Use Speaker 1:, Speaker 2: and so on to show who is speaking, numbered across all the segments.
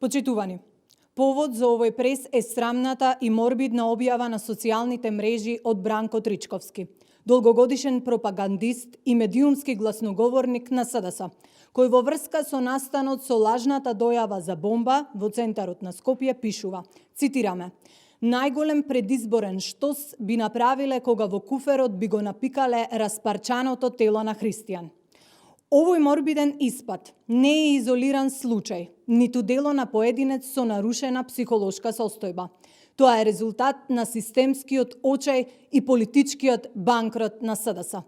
Speaker 1: Почитувани, повод за овој прес е срамната и морбидна објава на социјалните мрежи од Бранко Тричковски, долгогодишен пропагандист и медиумски гласноговорник на СДС, кој во врска со настанот со лажната дојава за бомба во центарот на Скопје пишува, цитираме: "Најголем предизборен штос би направиле кога во куферот би го напикале распарчаното тело на христијан." Овој морбиден испад не е изолиран случај, ниту дело на поединец со нарушена психолошка состојба. Тоа е резултат на системскиот очај и политичкиот банкрот на СДС,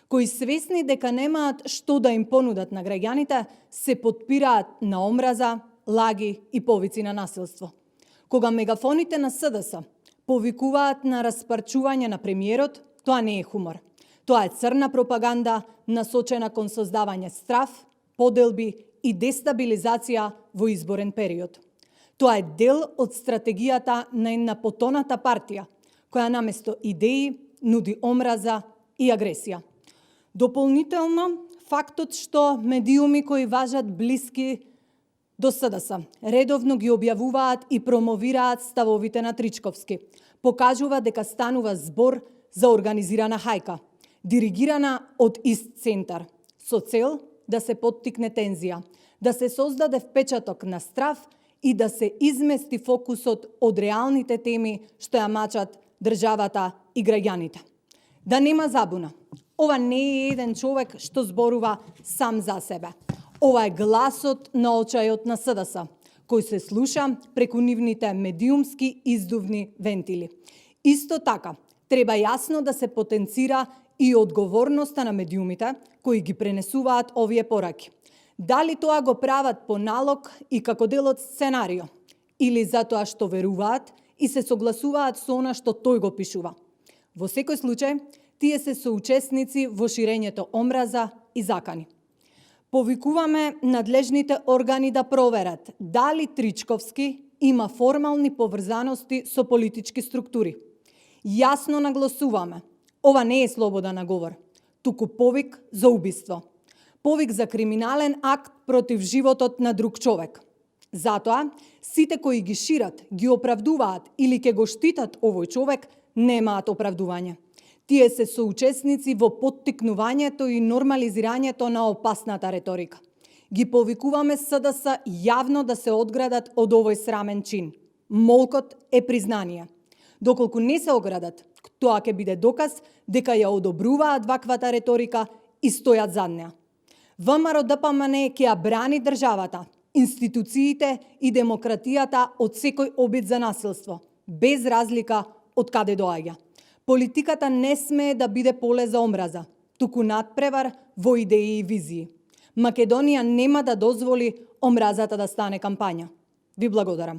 Speaker 1: кои свесни дека немаат што да им понудат на граѓаните, се потпираат на омраза, лаги и повици на насилство. Кога мегафоните на СДС повикуваат на распарчување на премиерот, тоа не е хумор. Тоа е црна пропаганда насочена кон создавање страв, поделби и дестабилизација во изборен период. Тоа е дел од стратегијата на една потоната партија, која наместо идеи нуди омраза и агресија. Дополнително, фактот што медиуми кои важат блиски до СДС редовно ги објавуваат и промовираат ставовите на Тричковски, покажува дека станува збор за организирана хајка, диригирана од ист центар, со цел да се поттикне тензија, да се создаде впечаток на страв и да се измести фокусот од реалните теми што ја мачат државата и граѓаните. Да нема забуна, ова не е еден човек што зборува сам за себе. Ова е гласот на очајот на СДС, кој се слуша преку нивните медиумски издувни вентили. Исто така, треба јасно да се потенцира и одговорноста на медиумите кои ги пренесуваат овие пораки. Дали тоа го прават по налог и како дел од сценарио, или затоа што веруваат и се согласуваат со она што тој го пишува. Во секој случај, тие се соучесници во ширењето омраза и закани. Повикуваме надлежните органи да проверат дали Тричковски има формални поврзаности со политички структури. Јасно нагласуваме, ова не е слобода на говор, туку повик за убиство. Повик за криминален акт против животот на друг човек. Затоа, сите кои ги шират, ги оправдуваат или ќе го штитат овој човек, немаат оправдување. Тие се соучесници во поттикнувањето и нормализирањето на опасната реторика. Ги повикуваме СДС јавно да се одградат од овој срамен чин. Молкот е признание. Доколку не се оградат, тоа ќе биде доказ дека ја одобруваат ваквата реторика и стојат зад неа. ВМРО-ДПМН ќе ја брани државата, институциите и демократијата од секој обид за насилство, без разлика од каде доаѓа. Политиката не смее да биде поле за омраза, туку надпревар во идеи и визии. Македонија нема да дозволи омразата да стане кампања. Ви благодарам.